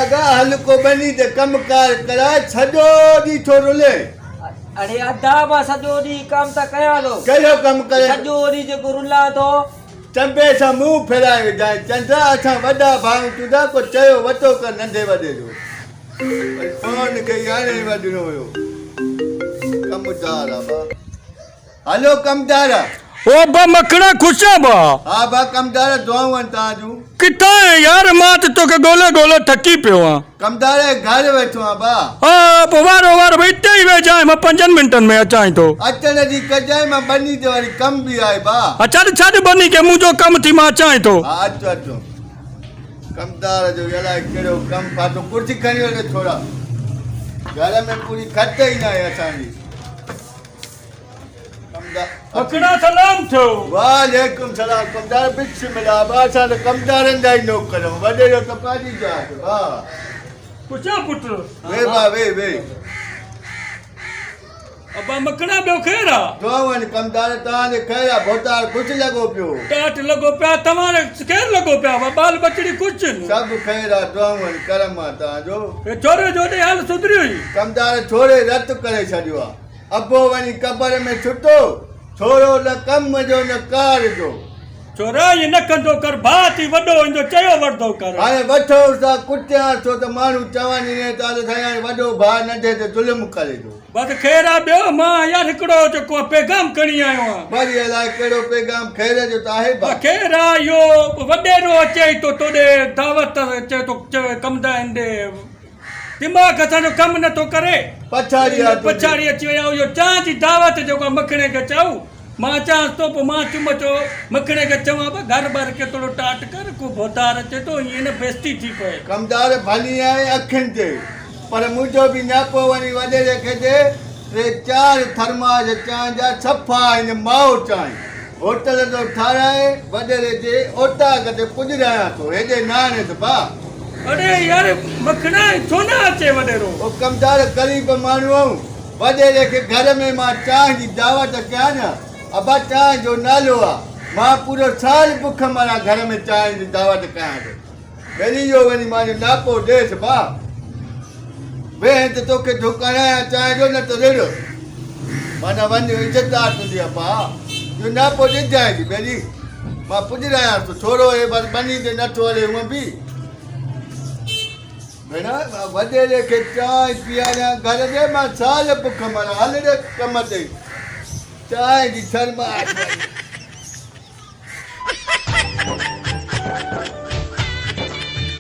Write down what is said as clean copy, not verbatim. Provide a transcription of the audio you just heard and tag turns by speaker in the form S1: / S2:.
S1: ڀاڳا هل ڪو ٻني تي ڪم ڪار ڪرائي سڄو ڏينهن ٿو رلين.
S2: اڙي ادا مان سڄو ڏينهن ڪم ته ڪيان ٿو.
S1: ڪهڙو ڪم ڪرين؟
S2: سڄو ڏينهن جيڪو رلان ٿو.
S1: چنبي سان منهن ڦيرائي وجهانء. چنڊا اسان وڏا ڀائون تنهنجا ڪو چيو وتو ڪر ننڍي وڏي جو. وري فون کي يارهين وڄڻو هيو. ڪمدار آ با. هلو ڪمدار.
S3: او ابا مکڻا خوش آن با.
S1: ها با ڪمدار دعائون آهن توهان جون.
S3: ڪٿان آهين يار مان ته توکي ڳولي ڳولي ٿڪي پيو آهان.
S1: ڪمدار گهر ويٺو آهان با.
S3: ها پوء وارو وارو به اتي ئي ويهجانء مان پنجن منٽن ۾ اچانء ٿو.
S1: اچڻ جي ڪجانء مان ٻني تي وري ڪم به آهي با.
S3: ها ڇڏ ڇڏ ٻني کي منهنجو ڪم ٿي مان اچانء ٿو.
S1: ها اچ اچ. ڪمدار جو الائي ڪهڙو ڪم ڦاٿو ڪرسي کڻي وڃ ڇورا گهر ۾ پوري کٽ ئي ناهي اسان جي.
S3: مکڻا سلام ٿيو.
S1: وعليڪم سلام ڪمدار بسم الله ابا اسان ته ڪمدارن جا ئي نوڪر آهيون وڏي جو ته پنهنجي جاء تي واهه.
S3: پڇان پٽ.
S1: وي با وي وي.
S3: ابا مکڻا ٻيو خير آ.
S1: دعائون آهن ڪمدار توهان جي خير آ ڀوتار خوش لڳو پيو.
S3: ٽاٽ لڳو پيا توهان خير لڳو پيا ابا ٻال ٻچڙي خوش آهن.
S1: سڀ خير آ دعائون آهن ڪرم آ توهان جو.
S3: هي ڇوري جو ڏي حال سڌريو ئي.
S1: ڪمدار ڇوري رت ڪري ڇڏيو آ. ابو وڃي قبر ۾ ڇٽو، ڇورو نه ڪم جو نه ڪار جو.
S3: ڇورا ائين نه ڪندو ڪر، ڀاء ٿي وڏو هن جو چيو وٺندو ڪر.
S1: هاڻي وٺوس ٿا ڪٽيانس ٿو ته ماڻهو چون انهيء تان ته سائين هاڻي وڏو ڀاء ننڍي تي ظلم ڪري ٿو.
S3: بس خير آ ٻيو مان يار هڪڙو جيڪو آ پيغام کڻي آيو آهيان.
S1: وري الائي ڪهڙو پيغام خير جو ته آهي ڀاء.
S3: خير آ اهو وڏيرو اچي ئي ٿو توڏي دعوت چئي ٿو چوي ڪمدائن ڏي. دماغ اسان جو ڪم نه ٿو ڪري.
S1: پڇاڙي آ تنهنجي.
S3: پڇاڙي اچي وئي آ اهو چانهه جي دعوت جيڪو آ مکڻي کي چئو مان اچانس ٿو پوء مان چم چو مکڻي کي چوان به گهر ٻر کي ٿورو ٽاٽ ڪر ڪو ڀوتار اچي ٿو ائين نه بيستي ٿي پئي.
S1: ڪمدار ڀلي آهي اکين تي پر منهنجو به نياپو وڃي وڏيري کي ڏي ٽي چار ٿرماس چانهه جا صفا هن مائو چانهه هوٽل جو ٺاراهي وڏيري جي اوطاق تي پڄرايان ٿو هيڏي نه آڻيس ڀاء.
S3: اڙي يار مکڻا ڇو نه اچي وڏيرو.
S1: او ڪمدار غريب ماڻهو آهون وڏيري کي گهر ۾ مان چانهه جي دعوت ڪيان نه ابا چانهه جو نالو آ مان پورو سال بک مران گهر ۾ چانهه جي دعوت ڪيان ٿو ٻيلي اهو وڃي مانجو ناپو ڏيس ڀاء ويهين ته توکي ڌڪ هڻايان چانهه جو نه ته رڙ معنيٰ وڃ عزتدار تنهنجي ابا اهو ناپو ڏجانء جي ٻيلي مان پڄرايانس ٿو ڇورو هي بس ٻني تي نٿو هلي هونء به ڀيڻ وڏيري کي چانهه پياريان گهر ڏي مان سال بک مران هل ڙي ڪم تي چانهه جي ٿرماس وري.